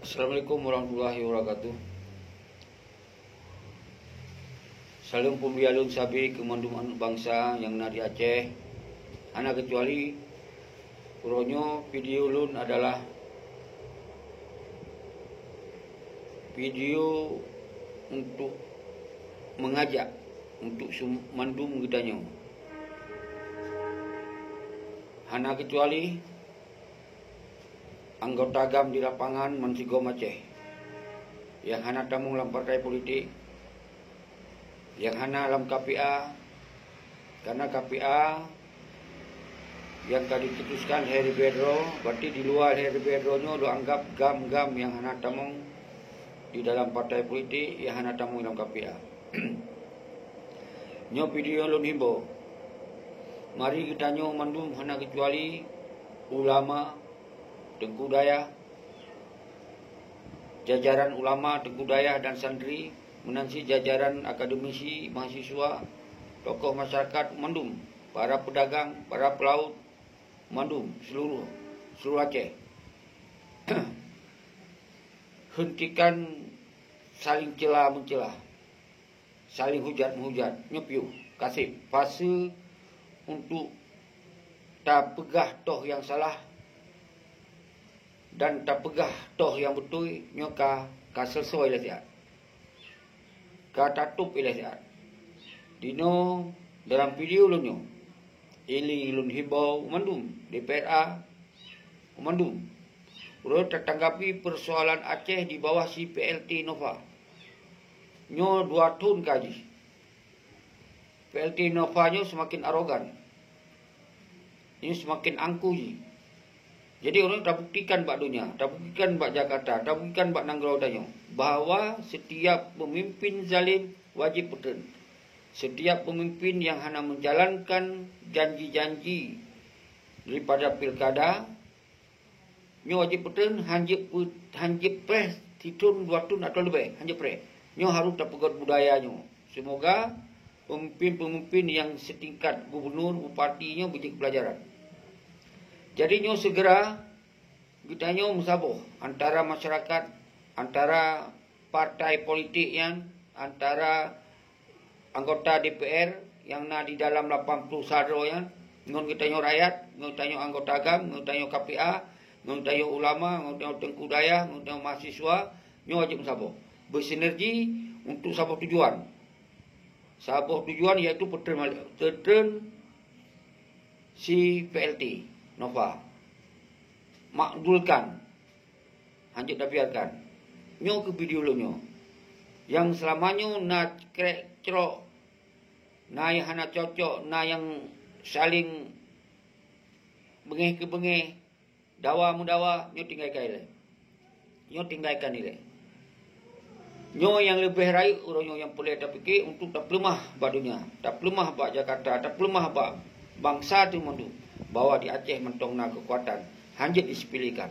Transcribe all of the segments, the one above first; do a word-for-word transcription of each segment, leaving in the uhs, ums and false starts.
Assalamualaikum warahmatullahi wabarakatuh. Saleuem peumulia lôn sabe keu mandum aneuëk bansa nyang na di Aceh. Hana keucuali, uroe nyoe video lôn adalah video untuk mengajak untuk mandum geutanyoe. Hana keucuali anggota GAM di lapangan bansigom Aceh nyang hana tamong lam partai politik, nyang hana lam K P A, karena K P A nyang ka diputuskan lhèe ribèe droe, berarti di luwa lhèe ribèe droe nyoe lôn anggap GAM-GAM nyang hana tamong di dalam partai politik, nyang hana tamong lam K P A. Nyoe video lôn himbô. Mari geutanyoe mandum hana keucuali ulama, teungku dayah, jajaran ulama, teungku dayah dan santri, meunan cit jajaran akademisi, mahasiswa, tokoh masyarakat mandum, para peudagang, para peulaut, mandum seluruh, seluruh Aceh. Hentikan saling cela-mencela, saling hujat-menghujat, nyoe piôh, kaseb, fase untuk tapeugah toh nyang salah dan tapeugah toh nyang beutôi, nyoe ka, ka seuleusoe ilèe siat. Ka tatôb ilèe siat. Dinoe dalam video lôn nyoe, ili lôn himbô mandum D P R A, mandum, uroe tatanggapi peusoalan Aceh di bawah si P L T Nova. Nyoe dua thon ka jih. P L T Nova nyoe seumaken arogan. Nyoe seumaken angkuh jih. Jadi, ureuëng tabuktikan bak donya, tabuktikan bak Jakarta, tabuktikan bak nanggroe tanyoe bahwa setiap peumimpin zalem wajéb peutreun. Setiap peumimpin nyang hana meujalankan janji-janji daripada pilkada, nyoe wajéb peutreun, hanjeuet peu-, hanjeuet preh sithon dua thon atau leubeh, hanjeuet preh. Nyoe harôh tapeugöt budaya nyoe. Seumoga peumimpin-peumimpin nyang seutingkat gubunur, bupati nyoe beujeuet peulajaran. Jadi nyoe seugera geutanyoe meusaboh antara masyarakat, antara partai politik nyan, antara anggota D P R nyang na di dalam lapan ploh sa droe nyan, ngon geutanyoe rakyat, ngon geutanyoe anggota GAM, ngon geutanyoe K P A, ngon geutanyoe ulama, ngon geutanyoe teungku dayah, ngon geutanyoe mahasiswa, nyoe wajéb meusaboh. Beusinergi untuk saboh tujuan. Saboh tujuan yaitu peutreun, peutreun si P L T Nova. Makbulkan. Hanjeuet tabiarkan. Nyoe keuh video lôn nyoe. Nyang seulama nyoe na krek crok, na nyang hana cocok, na nyang saléng beungéh keu beungéh, dawa meudawa, nyoe tinggai ka ilée. Nyoe tinggai ka ilée. Nyoe nyang leubeh rayeuk uroe nyoe nyang peureulée tapike untuk tapeuleumah bak donya, tapeuleumah bak Jakarta, tapeuleumah bak bansa teuh mandum, bahwa di Aceh mantong na keukuatan, hanjeuet disepelekan.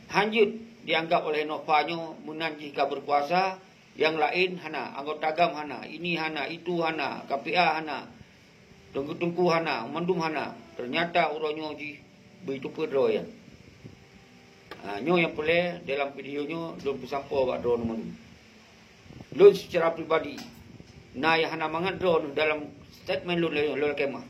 Hanjeuet dianggap oleh Nova nyoe meunan jih ka beukuasa, nyang laén hana, anggota GAM hana, ini hana, itu hana, K P A hana, teungku-teungku hana, mandum hana. Teunyata uroe nyoe jih beuteupeue droe nyan. Ha, nyoe nyang peureulée dalam video nyoe lôn peusampoe bak droeneuh mandum. Lôn seucara pribadi, na nyang hana mangat droeneuh dalam statement lôn, lôn lakée meu'ah.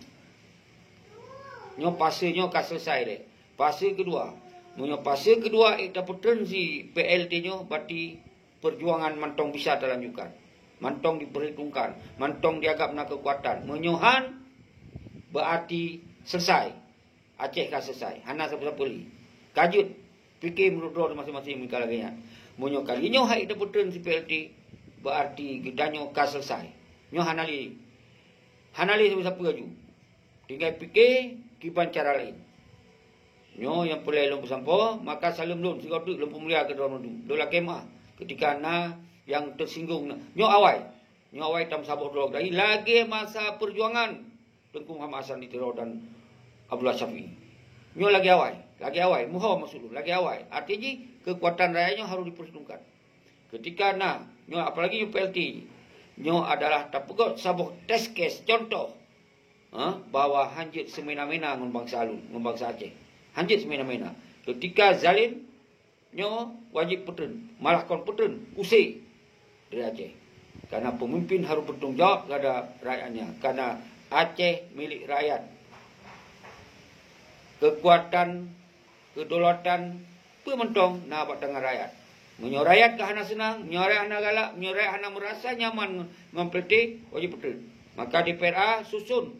Nyoe fase nyoe ka seuleusoe lé. Fase keudua. Meunyoe fase keudua ék tapeutreun si P L T nyoe, berarti peujuangan mantong bisa talanjutkan. Mantong diperhitungkan, mantong dianggap na keukuatan. Meunyoe han, berarti seuleusoe. Aceh ka seuleusoe, hana sapeue-sapeue lé. Ka jeuet, pike meunurot droe maséng-maséng meuka lagée nyan. Meunyoe kali nyoe han ék tapeutreun si P L T, berarti geutanyoe ka seuleusoe. Nyoe hana lé, hana lé sapeue-sapeue laju. Tinggai pike kiban cara laén. Nyoe nyang peureulée lôn peusampoe, maka saleuem lôn sigoe teuk lôn peumulia keu droeneuh mandum. Lôn lakée meu'ah keutika na nyang teusinggong na. Nyoe awai. Nyoe awai tameusaboh droe lagée masa peujuangan Teungku Muhammad Hasan di Tiro dan Abdullah Syafi'i. Nyoe lagée awai, lagée awai, muho maksud lôn, lagée awai. Arti jih, keukuatan rakyat nyoe harôh diperhitungkan. Keutika na, nyoe apalagi nyoe P L T, nyoe adalah tapeugöt saboh test case, contoh, ha, bahwa hanjeuet seumena-mena ngon bansa lôn, ngon bansa Aceh. Hanjeuet seumena-mena. Keutika zalem, Nyoe wajéb peutreun, malah kon peutreun, use dari Aceh. Karena pemimpin harus bertanggung jawab kepada rakyatnya. Karena Aceh milik rakyat. Kekuatan, kedaulatan, peue mantong na bak tangan rakyat. Meunyoe rakyat ka hana seunang, meunyoe rakyat hana galak, meunyoe rakyat hana merasa nyaman ngon P L T, wajéb peutreun. Maka D P R A susun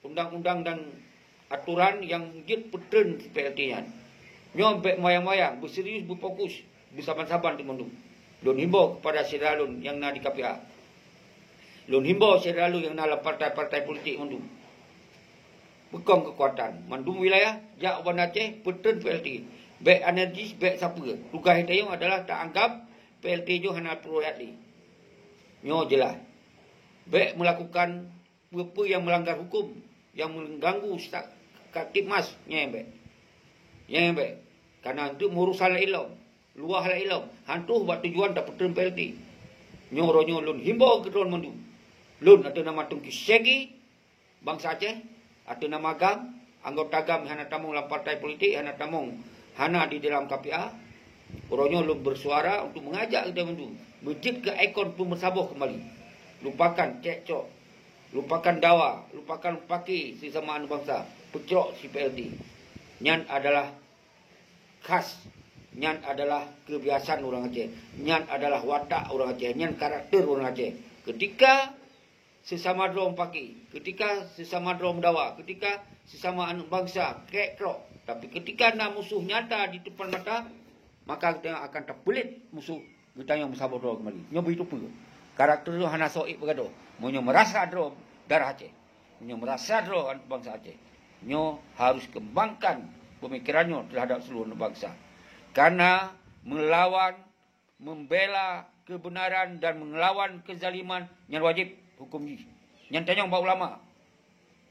undang-undang dan aturan nyang jeuet peutreun P L T nyan. Nyoe bék moyang-moyang, beuserius, beufokus, beusaban-saban di mandum. Lôn himbau kepada syedara lôn nyang na di K P A. Lôn himbau syedara lôn nyang na lam partai-partai politik mandum. Peukong keukuatan mandum wilayah, jak u Banda Aceh, peutreun P L T. Bék anarkis, bék sapeue. Tugaih tanyoe adalah taanggab P L T nyoe hana peureulée lé. Nyoe jeulaih. Bék meulakukan peue-peue nyang meulanggar huköm, nyang meuganggu sta-, Kamtibmas, nyan bék. Nyan bék. Karena untuk urusan laén lom, luwah laén lom, han troh bak tujuan tapeutreun P L T. Nyoe uroe nyoe lôn himbau keu droe mandum. Lôn ateueh nama Teungku Syagi, bansa Aceh, ateueh nama GAM, anggota GAM hana tamong lam partai politik, hana tamong, hana di dalam K P A. Uroe nyoe lôn bersuara untuk mengajak geutanyoe mandum beujeuet keu ikon peumeusaboh keumbali. Lupakan cekcok, lupakan dawa, lupakan paki sesama aneuk bansa, peucok si P L T. Nyan adalah khas, nyan adalah keubiasaan ureuëng Aceh, nyan adalah watak ureuëng Aceh, nyan karakter ureuëng Aceh. Ketika sesama droe meupaké, ketika sesama droe meudawa, ketika sesama aneuk bansa kekcok, tapi ketika na musoh nyata di depan mata, maka geutanyoe akan tapeulet musoh geutanyoe meusaboh droe keumbali. Nyoe beutôi peue? Karakter nyoe hana soe ék beugadoh. Meunyoe meurasa droe darah Aceh, meunyoe meurasa droe aneuk bansa Aceh, nyoe harus kembangkan pemikiran nyoe terhadap seluruh aneuk bansa. Karena melawan, membela kebenaran dan melawan kezaliman nyan wajéb huköm jih. Nyan tanyong bak ulama.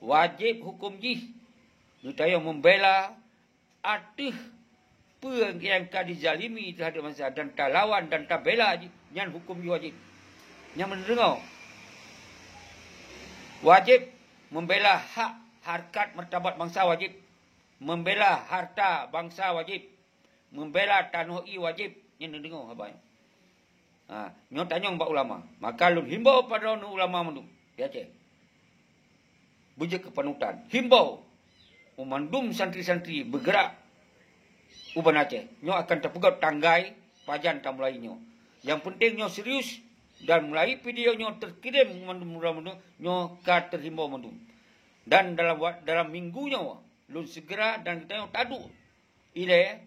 Wajéb huköm jih. Geutanyoe membela ateueh peue nyang ka dizalimi terhadap bansa dan talawan dan tabela jih, nyan huköm jih wajéb. Nyan meudeungoe. Wajéb membela hak harkat martabat bansa wajéb. Membela harta bansa wajéb. Membela tanoh ié wajéb. Nyan neudeungoe haba nyoe. Ha, nyoe tanyong bak ulama. Maka lôn himbau padra ulama mandum di Aceh. Beujeuet keu panutan. Himbau u mandum santri-santri beugerak u Banda Aceh. Nyoe akan tapeugöt tanggai pajan tamulai nyoe. Nyang peunteng nyoe serius dan mulai video nyoe teukirém mandum ulama nyoe ka teuhimbau mandum. Dan dalam wa-, dalam minggu nyoe lôn segera dan geutanyoe taduek ilée,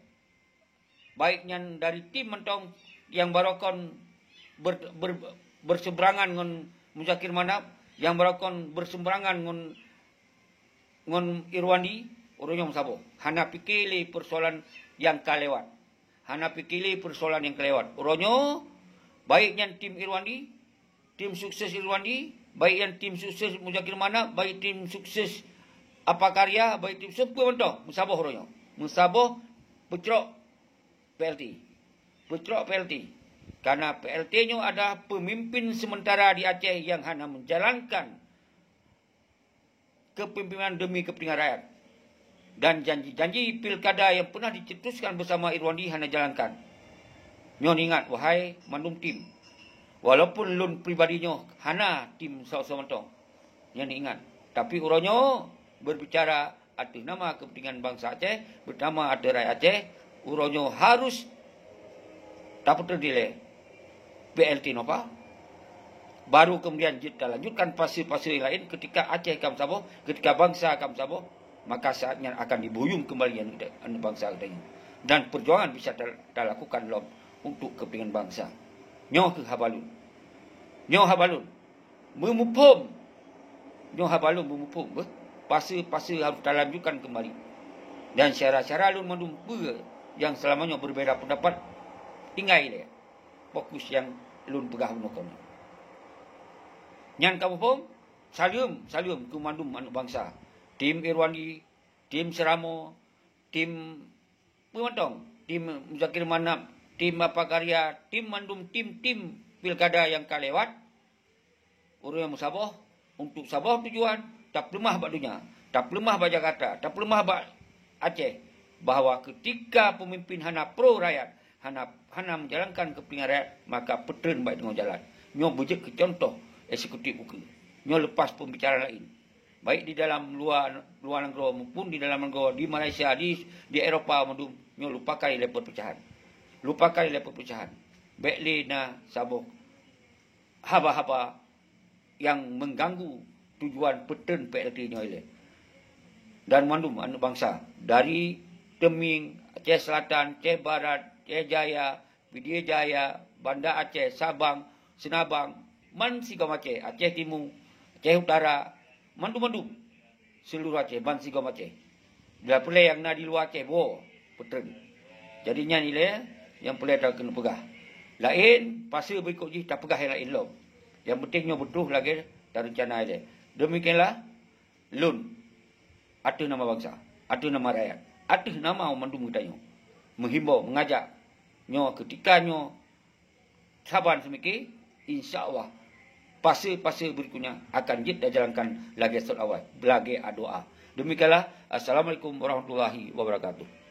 baik nyan dari tim mantong nyang barokon ber-, ber-, bersebrangan ngon Muzakir Manaf, nyang barokon bersebrangan ngon, ngon Irwandi, uroe nyoe meusaboh. Hana pike lé persoalan nyang ka lewat. Hana pike lé persoalan nyang ka lewat. Uroe nyoe, baik nyan tim Irwandi, tim sukses Irwandi, baik nyan tim sukses Muzakir Manaf, baik tim sukses Apa Karya, baik tim sukses peue mantong, meusaboh uroe nyoe. Meusaboh peucrok P L T. Peucrok P L T. Karena P L T nyoe adalah pemimpin sementara di Aceh yang hana menjalankan kepemimpinan demi kepentingan rakyat. Dan janji-janji pilkada yang pernah dicetuskan bersama Irwandi hana jalankan. Nyoe ingat, wahai mandum tim. Walaupun lôn pribadi nyoe hana tim sawoe-sawoe mantong. Nyan ingat. Tapi uroe nyoe berbicara ateueh nama kepentingan bansa Aceh, beutama ateueh rakyat Aceh, uroe nyoe harus tapeutreun dilée P L T Nova. Baru kemudian jeuet talanjutkan fase-fase laén ketika Aceh ka meusaboh, ketika bansa ka meusaboh, maka saat nyan akan dibuyung kembali aneuk, aneuk bansa geutanyoe. Dan perjuangan bisa ta-, talakukan lom untuk kepentingan bansa. Nyoe kheueh haba lôn. Nyoe haba lôn. Meumuphom. Nyoe haba lôn meumuphom, beuh. Fase-fase harôh talanjutkan keumbali. Dan syedara-syedara lôn mandum peue nyang seulama nyoe beubeda peundapat, tinggai lé. Fokus nyang lôn peugah bunoe kon. Nyan ka muphom, saleuem, saleuem keu mandum aneuk bansa. Tim Irwandi, tim Seuramo, tim peue mantong, tim Muzakir Manaf, tim Apa Karya, tim mandum tim-tim pilkada nyang ka lewat. Ureuëng nyang meusaboh untuk saboh tujuan, tapeuleumah bak donya, tapeuleumah bak Jakarta, tapeuleumah bak Aceh, bahwa ketika pemimpin hana pro rakyat, hana hana menjalankan kepentingan rakyat, maka peutreun bak teungoh jalan. Nyoe beujeuet keu contoh eksekutif ukeue. Nyoe lepas pembicaraan lain. Baik di dalam luwa, luwa nanggroe maupun di dalam nanggroe, di Malaysia, di, di Eropa mandum, nyoe lupakan ilée perpecahan. Lupakan ilée perpecahan. Bék lé na saboh haba-haba nyang mengganggu tujuan peutreun P L T nyoe ilée. Dan mandum aneuëk bansa, dari Teumieng, Aceh Selatan, Aceh Barat, Aceh Jaya, Pidie Jaya, Banda Aceh, Sabang, Seunabang, ban sigom Aceh, Aceh Timu, Aceh Utara, mandum-mandum seuluruh Aceh, ban sigom Aceh. Bila peureulée nyang na di luwa Aceh, boh, peutreun. Jadi nyan ilée nyang peureulée takeuneuk peugah. Laén, fase beurikot jih tapeugah nyang laén lom. Nyang penting nyoe beutôi lagée tareuncana ilée. Demikianlah lôn ateueh nama bansa, ateueh nama rakyat, ateueh nama mandum geutanyoe meuhimbau, meungajak nyoe keutika nyoe saban seumike, insya Allah, fase-fase berikutnya akan jeuet tajalankan lagée sot awai, lagée doa. Demikianlah, Assalamualaikum warahmatullahi wabarakatuh.